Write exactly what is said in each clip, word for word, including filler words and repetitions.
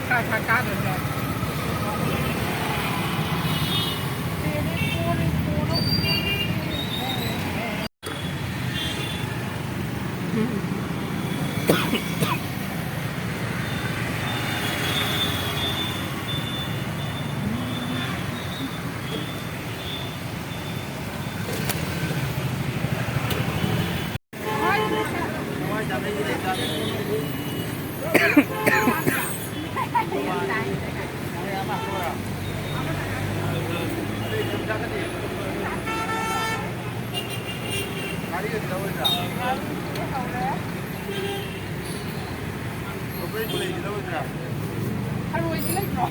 ꯈꯔ ꯈꯔ ꯀꯥꯗꯣꯏꯅꯦ꯫ ꯊꯔꯣꯏꯗꯤ ꯂꯩꯇ꯭ꯔꯣ?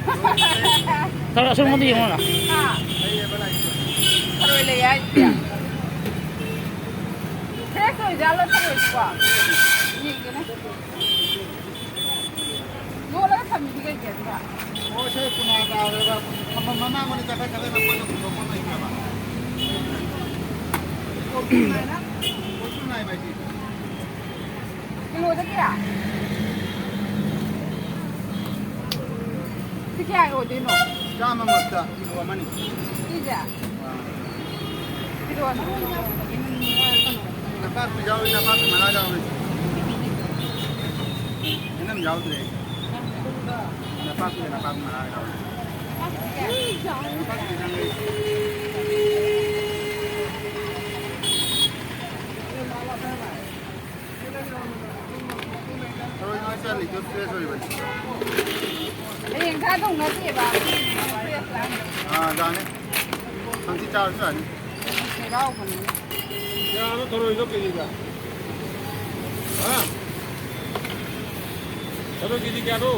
ꯊꯔꯣꯏ ꯑꯁꯣꯝꯗ ꯌꯦꯡꯉꯣꯅ꯫ ꯍꯥ? ꯊꯔꯣꯏ ꯂꯩ ꯍꯥꯏꯁꯤꯗꯤ꯫ ꯐ꯭ꯔꯦꯁ ꯑꯣꯏꯖꯥꯠꯂꯣ ꯊꯔꯣꯏꯁꯤꯕꯣ? ꯌꯦꯡꯒꯦꯅꯦ꯫ ꯌꯣꯜꯂꯒ ꯊꯝꯃꯤꯗꯤ ꯀꯩꯒꯤ ꯑꯗꯨꯒ? ꯑꯣ, ꯁꯦ ꯀꯨꯅꯥ ꯇꯥꯔꯦꯕ꯫ ꯃꯃꯥꯡ ꯃꯅꯤ ꯆꯠꯈ꯭ꯔꯦ, ꯆꯠꯈ꯭ꯔꯦ, ꯃꯈꯣꯏꯅ ꯄꯨꯊꯣꯛꯄ ꯂꯩꯇ꯭ꯔꯕ꯫ ꯀꯣꯔꯐꯨ ꯅꯥꯏꯕ ꯍꯥꯏꯗꯤ꯫ ꯀꯤꯂꯣꯗ ꯀꯌꯥ? ꯁꯤ ꯀꯌꯥꯒꯤ ꯑꯣꯏꯗꯣꯏꯅꯣ? ꯆꯥꯝꯃ ꯃꯛꯇ ꯀꯤꯂꯣ ꯑꯃꯅꯤ꯫ ꯁꯤꯁꯦ? ꯑꯥ꯫ ꯀꯤꯂꯣ ꯑꯃ꯫ ꯅꯄꯥꯛꯄꯤ ꯌꯥꯎꯏ, ꯅꯄꯥꯛꯄꯤ ꯃꯅꯥ ꯌꯥꯎꯏ꯫ ꯌꯦꯅꯝ ꯌꯥꯎꯗ꯭ꯔꯦ꯫ ꯅꯄꯥꯛꯄꯤ, ꯅꯄꯥꯛꯄꯤ ꯃꯅꯥ ꯌꯥꯎꯏ꯫ ꯅꯄꯥꯛꯄꯤ ꯆꯪꯉꯛꯏ꯫ ꯊꯔꯣꯏ ꯅꯣꯏ ꯆꯠꯂꯤꯗꯣ ꯐ꯭ꯔꯦꯁ ꯑꯣꯏꯕꯅꯤ꯫ ꯍꯌꯦꯡ ꯊꯥꯗꯧ ꯅꯠꯇꯦꯕ꯫ ꯐ꯭ꯔꯦꯁ ꯂꯥꯛꯑꯅꯤ꯫ ꯑꯥ, ꯌꯥꯅꯤ꯫ ꯍꯪꯆꯤꯠ ꯆꯥꯔꯁꯨ ꯌꯥꯅꯤ꯫ ꯆꯩꯔꯥꯎꯕꯅꯤꯅ꯫ ꯀꯌꯥꯅꯣ ꯊꯔꯣꯏꯗꯣ ꯀꯦꯖꯤꯗ? ꯍꯥ? ꯊꯔꯣꯏ ꯀꯦꯖꯤ ꯀꯌꯥꯅꯣ?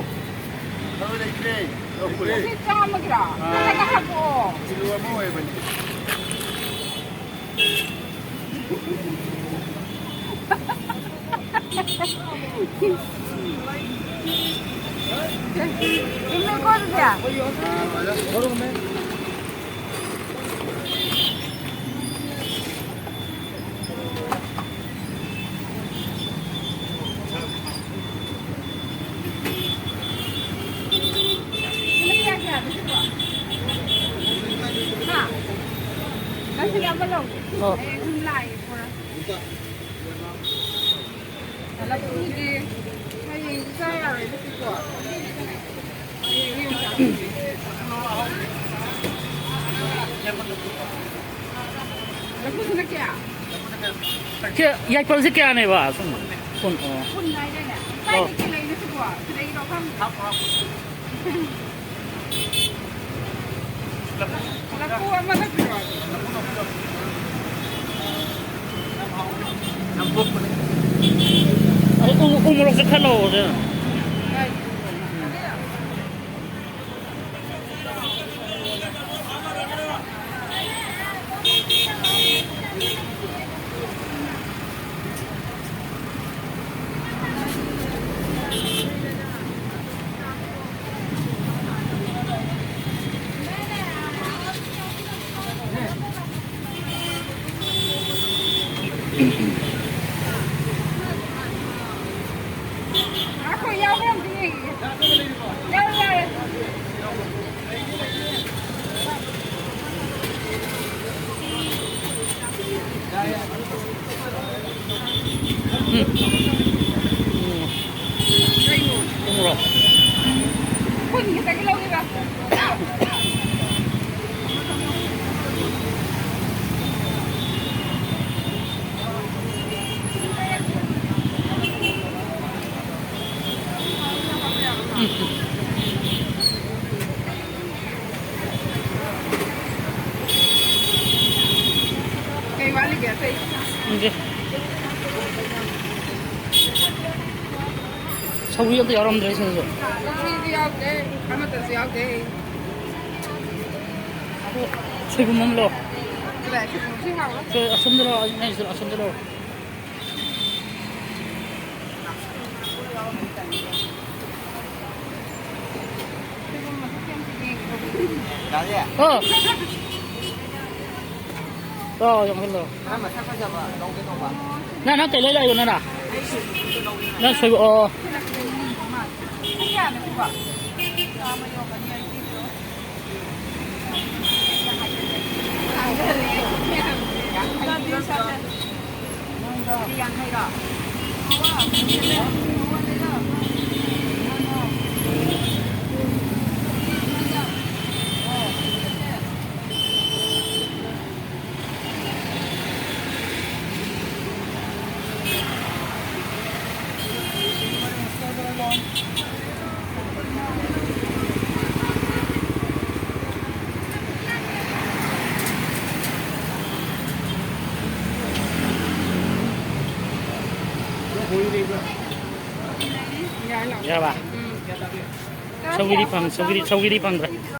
ꯊꯔꯣꯏ ꯂꯩꯇ꯭ꯔꯦ꯫ ꯂꯩꯇ꯭ꯔꯦ꯫ ꯁꯤ ꯆꯥꯝꯃꯒꯤꯔꯣ? ꯑꯥ꯫ ꯈꯔ ꯍꯥꯞꯄꯛꯑꯣ꯫ ꯀꯤꯂꯣ ꯑꯃ ꯑꯣꯏꯕꯅꯤ꯫ ꯆꯨꯝꯃꯦꯀꯣ ꯑꯗꯨꯗꯤ? ꯑꯣ꯫ ꯑꯩ ꯑꯗꯨꯝ ꯂꯥꯛꯑꯦ ꯄꯨꯔꯥ꯫ ꯂꯐꯨꯗꯤ ꯍꯌꯦꯡ ꯆꯥ ꯌꯥꯔꯣꯏꯗ ꯁꯤꯀꯣ꯫ ꯍꯌꯦꯡ ꯑꯌꯨꯛ ꯆꯥꯁꯤꯟꯒꯦ꯫ ꯂꯐꯨꯁꯤꯅ ꯀꯌꯥ? ꯁꯤ ꯌꯥꯏꯄꯜꯁꯦ ꯀꯌꯥꯅꯦꯕ? ꯁꯨꯝ ꯀꯨꯟ, ꯑꯣ꯫ ꯀꯨꯟ ꯍꯥꯏꯗꯥꯏꯅꯦ? ꯑꯣ꯫ ꯀꯥꯏꯗꯒꯤ ꯂꯩꯅꯣ ꯁꯤꯕꯣ? ꯁꯤꯗꯒꯤꯔꯣ ꯈꯪꯗꯦ꯫ ꯂꯐꯨ ꯑꯃꯗ ꯄꯤꯔꯛꯑꯣ꯫ ꯑꯗꯨ ꯎ, ꯎ ꯃꯣꯔꯣꯛꯁꯨ ꯈꯔ ꯂꯧꯔꯣꯗꯅ꯫ ꯉꯥꯏꯈꯣ, ꯌꯥꯎꯕ꯭ꯔꯥ ꯑꯝꯇ ꯌꯦꯡꯒꯦ꯫ ꯌꯥꯎꯔꯦ, ꯌꯥꯎꯔꯦ꯫ ꯎꯝ꯫ ꯎꯝ꯫ ꯎꯃꯣꯔꯣꯛ꯫ ꯀꯨꯟ ꯈꯛꯇꯒꯤ ꯂꯧꯒꯦꯕ꯫ ꯎꯝ꯫ ꯀꯩ ꯋꯥꯠꯂꯤꯒꯦ ꯑꯇꯩ? ꯈꯪꯗꯦ꯫ ꯁꯧꯒ꯭ꯔꯤ ꯑꯝꯇ ꯌꯥꯎꯔꯝꯗ꯭ꯔꯦ ꯁꯤꯗꯁꯨ꯫ ꯁꯧꯒ꯭ꯔꯤꯗꯤ ꯌꯥꯎꯗꯦ, ꯑꯃꯠꯇꯁꯨ ꯌꯥꯎꯗꯦ꯫ ꯁꯣꯏꯕꯨꯝ ꯑꯃ ꯂꯧ꯫ ꯀꯗꯥꯏ ꯁꯣꯏꯕꯨꯝ? ꯁꯤ ꯍꯥꯎꯔꯣꯏ꯫ ꯁꯣꯏ-, ꯑꯁꯣꯝꯗ ꯂꯧ, ꯑꯩꯅ ꯍꯥꯏꯁꯤꯗ ꯑꯁꯣꯝꯗ ꯂꯧ꯫ ꯑꯣ꯫ ꯑꯣ, ꯌꯥꯡꯈꯩ ꯂꯧ꯫ ꯅꯪ, ꯅꯪ ꯀꯩ ꯂꯩ ꯂꯥꯛꯏꯕ ꯅꯪꯅ? ꯅꯪ ꯁꯣꯏꯕ-, ꯑꯣ꯫ ꯁꯤꯗꯤ ꯌꯥꯡꯈꯩꯔꯣ? ꯌꯥꯔꯕ? ꯁꯧꯒ꯭ꯔꯤ ꯐꯪ-, ꯁꯧꯒ꯭ꯔꯤ, ꯁꯧꯒ꯭ꯔꯤ ꯐꯪꯗ꯭ꯔꯦ꯫